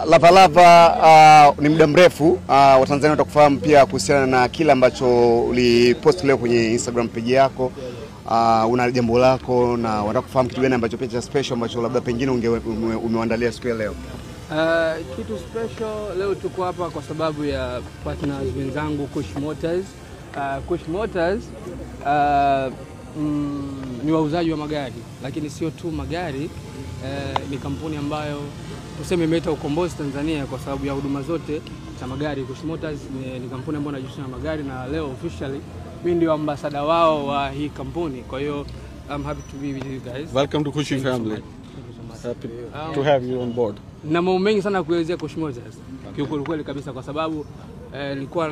Lava Lava, ni muda mrefu Watanzania watakufahamu pia kuhusiana na kile ambacho ulipost leo kwenye Instagram page yako. Una jambo lako na watakufahamu kitu gani ambacho pia cha special ambacho labda pengine umeandalia siku ya leo? Kitu special leo tuko hapa kwa sababu ya partners wenzangu Kush Motors. Kush Motors ni wauzaji wa magari, lakini sio tu magari, ni kampuni ambayo tuseme imeleta ukombozi Tanzania kwa sababu ya huduma zote za magari. Kush Motors ni kampuni ambayo inajihusisha na magari, na leo officially mimi ndio ambassador wao wa hii kampuni. Kwa hiyo I'm happy to be with you guys. Welcome to Kushi family. Thank you so much. Happy to have you on board. Na mambo mengi sana kuelezea Kush Motors kiukweli kabisa, kwa sababu nilikuwa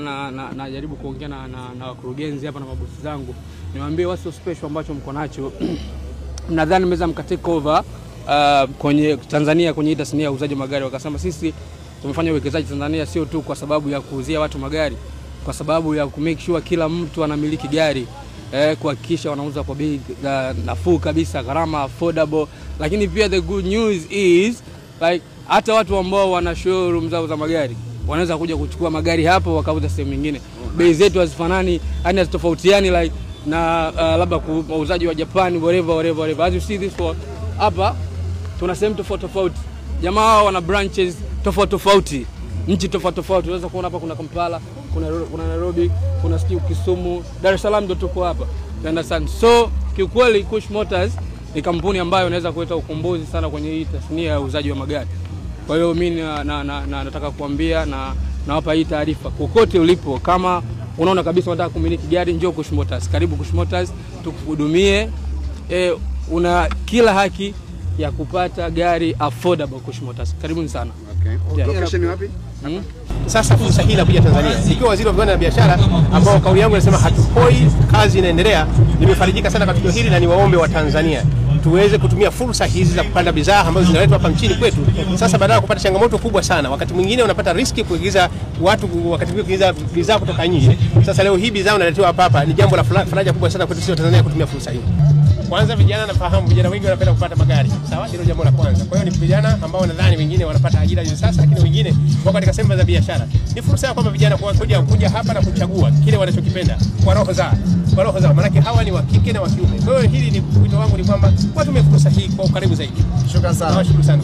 najaribu kuongea na wakurugenzi hapa na mabosi zangu, niwaambie what's so special ambacho mko nacho. Nadhani mmeweza mka take over kwenye Tanzania kwenye tasnia ya uuzaji magari. Wakasema sisi tumefanya uwekezaji Tanzania sio tu kwa sababu ya kuuzia watu magari, kwa sababu ya ku make sure kila mtu anamiliki gari, kuhakikisha wanauza kwa bei nafuu kabisa, gharama affordable. Lakini pia the good news is like hata watu ambao wana showroom zao za magari wanaweza kuja kuchukua magari hapo wakauza sehemu nyingine. Bei zetu hazifanani, yani hazitofautiani like na labda wauzaji wa Japan whatever. As you see this for hapa tuna sehemu tofauti tofauti. Jamaa hao wana branches tofauti tofauti, nchi tofauti tofauti. Unaweza kuona hapa kuna Kampala, kuna Nairobi, kuna sijui Kisumu, Dar es Salaam ndio tuko hapa. You understand? So kiukweli Kush Motors ni kampuni ambayo inaweza kuleta ukombozi sana kwenye hii tasnia ya uuzaji wa magari. Kwa hiyo mimi nataka kuambia na nawapa hii taarifa, kokote ulipo, kama unaona kabisa unataka kumiliki gari, njoo Kush Motors. Karibu Kush Motors tukuhudumie. Una kila haki ya kupata gari affordable Kush Motors. Karibuni sana. Okay. Yeah. Location ni wapi? Sasa fursa hii inakuja Tanzania. Ikiwa waziri wa viwanda na biashara, ambao kauli yangu inasema hatupoi, kazi inaendelea, nimefarijika sana kwa tukio hili, na niwaombe wa Tanzania tuweze kutumia fursa hizi za kupanda bidhaa ambazo zinaletwa hapa nchini kwetu. Sasa badala ya kupata changamoto kubwa sana, wakati mwingine unapata riski kuingiza watu, wakati mwingine kuingiza bidhaa kutoka nje. Sasa leo hii bidhaa unaletewa hapa hapa, ni jambo la faraja kubwa sana kwetu sisi wa Tanzania kutumia fursa hii. Kwanza vijana, nafahamu vijana wengi wanapenda kupata magari. Sawa, hilo jambo la kwanza. Kwa hiyo ni vijana ambao nadhani wengine wanapata ajira hivi sasa, lakini wengine wako katika sehemu za biashara. Ni fursa kwamba vijana kuja hapa na kuchagua kile wanachokipenda kwa roho zao. Kwa roho zao, maana hawa ni wa kike na wa kiume. Kwa hiyo hili ni wito wangu, ni kwamba watumie fursa hii kwa ukaribu zaidi. Shukrani sana. Nawashukuru sana.